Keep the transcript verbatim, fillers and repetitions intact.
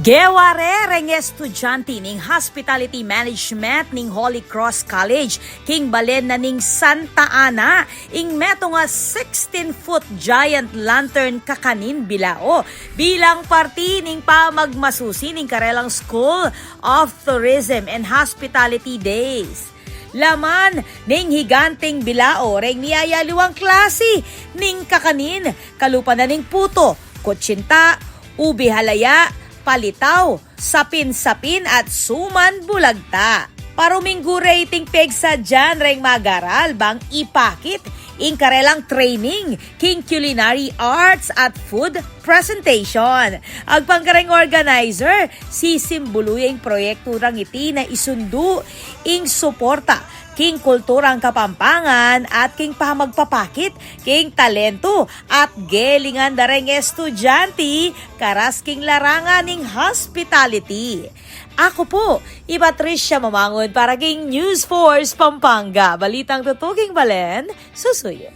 Geware reng estudyante ning Hospitality Management ning Holy Cross College king balen na ning Santa Ana ing metung a sixteen-foot giant lantern kakanin bilao bilang parti ning pamagmasusi ning karelang School of Tourism and Hospitality Days. Laman ning higanting bilao reng miyayaliwang klasi ning kakanin, kalupa na ning puto, kutsinta, ubi halaya, palitaw, sapin-sapin at suman bulagta. Paruminggu re iting pegsadyan reng mag-aral bang ipakit ing karelang training king culinary arts at food presentation. Agpang kareng organizer, sisimbulu ya ing proyektu rang iti na isundu ing suporta king kulturang Kapampangan at king pamagpapakit king talentu at gelingan da reng estudyante karas king larangan ning hospitality. Aku pu i Patricia Mamangun para king News Force Pampanga. Balitang tutuking balen, susuyu.